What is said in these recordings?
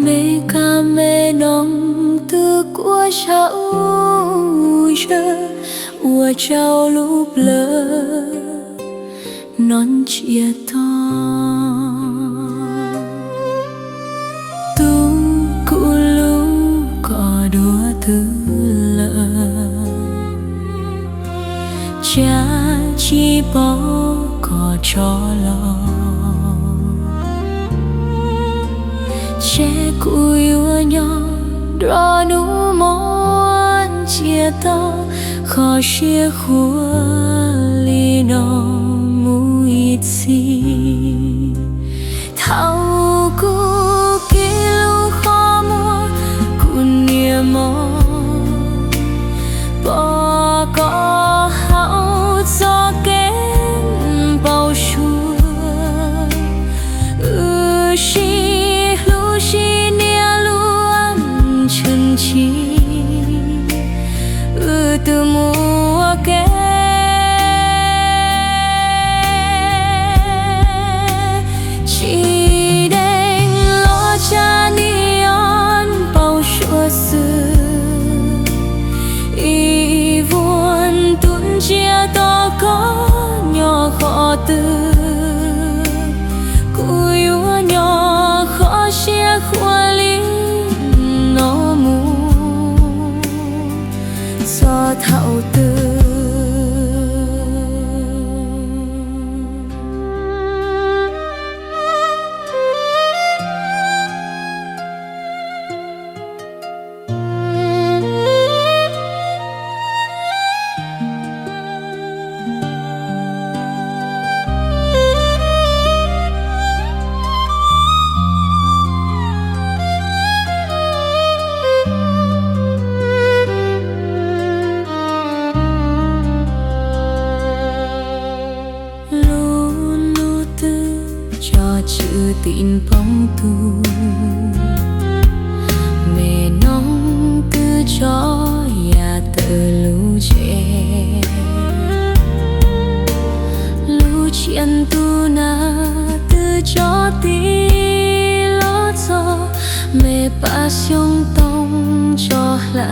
Me kab me noog twb kuaj sab ub zawg, ua rau lub plawv no ntsia tog. Tub, kuv hlub koj dua twg lawm? Cas tsis pom koj tso los? Ces kuv yuav nyob nrog hnub mos ntsia tog, kho siab khuav li no mus ib txhis. Thaum kuv kiv lub qhov muag, kuv niam mos, pom koj hauv txoj kev npau suav. Wb sib hlub sib nias luag ntshwm ntsis, wb twb mus ua ke. Tsis deev los tsam nws yuav npau suav xwb, ib vuag ntuj ntsia tog koj nyob qhov twg, kuv yuav nyob kho siab khuav li no mus txog thaum twg. Lub hnub twb tso tswv tim npoo tus, me noog twb tso yam tawm lub tsev. Lub tsiaj ntuj nag twb tso tig los txog, me paj xyoob tooj tso hla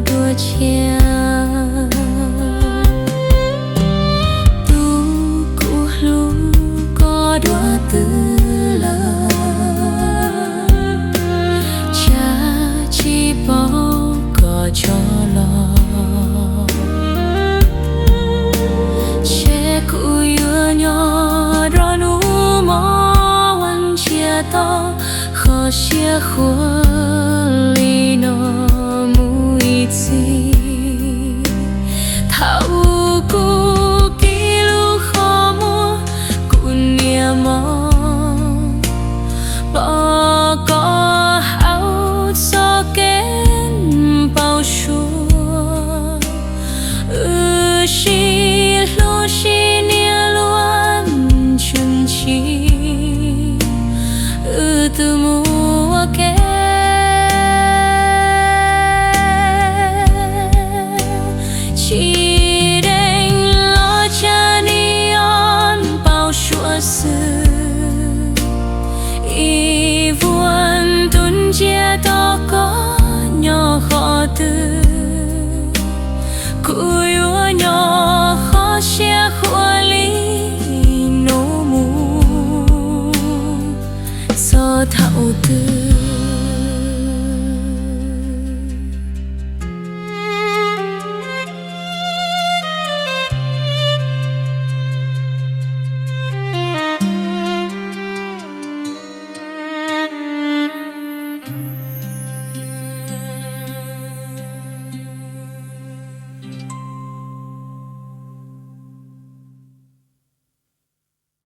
dua tshiab. Tub, kuv hlub koj dua twg lawm? Tsam tsis pom koj tso los, ces kuv yuav nyob nrog hnub mos ntsia tog, kho siab khuav li no mus ib txhis. Thaum kuv kiv lub qhov muag, kuv niam mos, pom koj hauv txoj kev npau suav. Wb sib hlub sib nias luag ntshwm ntsis, wb twb mus ua ke. Tsis deev los tsam nws yuav npau suav xwb, ib vuag ntuj ntsia tog koj nyob qhov twg, kuv yuav nyob kho siab khuav li no mus txog thaum twg.